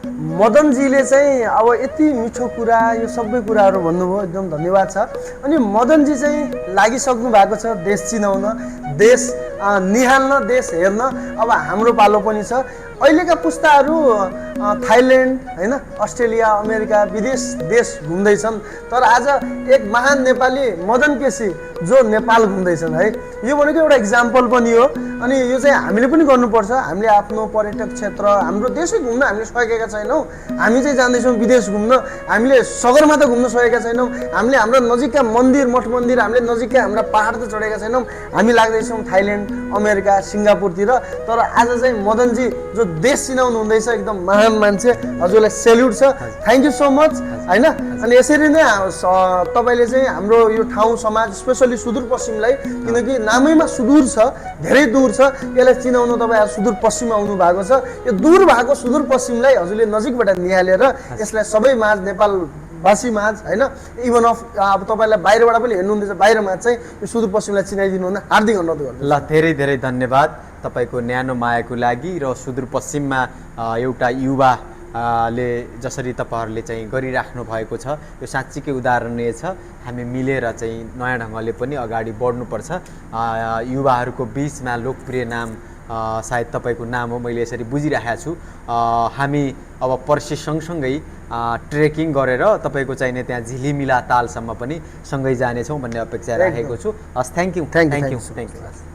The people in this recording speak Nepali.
मदनजीले चाहिँ अब यति मिठो कुरा यो सबै कुराहरू भन्नुभयो, एकदम धन्यवाद छ। अनि मदनजी चाहिँ लागिसक्नु भएको छ देश चिनाउन, देश निहाल्न, देश हेर्न। अब हाम्रो पालो पनि छ। अहिलेका पुस्ताहरू थाइल्यान्ड होइन, अस्ट्रेलिया, अमेरिका, विदेश देश घुम्दैछन्। तर आज एक महान नेपाली मदन केसी जो नेपाल घुम्दैछन् है, यो भनेको एउटा इक्जाम्पल पनि हो। अनि यो चाहिँ हामीले पनि गर्नुपर्छ। हामीले आफ्नो पर्यटक क्षेत्र, हाम्रो देशै घुम्न हामीले सकेका छैनौँ। हामी चाहिँ जाँदैछौँ विदेश घुम्न, हामीले सगरमाथा घुम्न सकेका छैनौँ। हामीले हाम्रो नजिकका मन्दिर, मठ मन्दिर, हामीले नजिककै हाम्रा पहाड त चढेका छैनौँ। हामी लाग्दैछौँ थाइल्यान्ड, अमेरिका, सिङ्गापुरतिर। तर आज चाहिँ मदनजी जो देश चिनाउनु हुँदैछ, एकदम महान मान्छे, हजुरलाई सेल्युट छ। थ्याङ्क यू सो मच होइन। अनि यसरी नै तपाईँले चाहिँ हाम्रो यो ठाउँ समाज, स्पेसली सुदूरपश्चिमलाई, किनकि नामैमा सुदूर छ, धेरै दूर छ, यसलाई चिनाउनु तपाईँ आज सुदूरपश्चिम आउनु भएको छ। यो दूर भएको सुदूरपश्चिमलाई हजुरले नजिकबाट निहालेर यसलाई सबै माझ, नेपालवासी माझ होइन, इभन अफ अब तपाईँलाई बाहिरबाट पनि हेर्नुहुँदैछ, बाहिरमा चाहिँ यो सुदूरपश्चिमलाई चिनाइदिनु हुन हार्दिक अनुरोध गर्छु। ल, धेरै धेरै धन्यवाद तपाईँको न्यानो मायाको लागि। र सुदूरपश्चिममा एउटा युवा ले जसरी तपाईँहरूले चाहिँ गरिराख्नु भएको छ, यो साँच्चीकै उदाहरणीय छ। हामी मिलेर चाहिँ नयाँ ढङ्गले पनि अगाडि बढ्नुपर्छ। युवाहरूको बिचमा लोकप्रिय नाम सायद तपाईँको नाम हो, मैले यसरी बुझिरहेको छु। हामी अब पर्सि सँगसँगै ट्रेकिङ गरेर तपाईँको चाहिने त्यहाँ झिलिमिला तालसम्म पनि सँगै जानेछौँ भन्ने अपेक्षा राखेको छु। हस्, थ्याङ्क यू।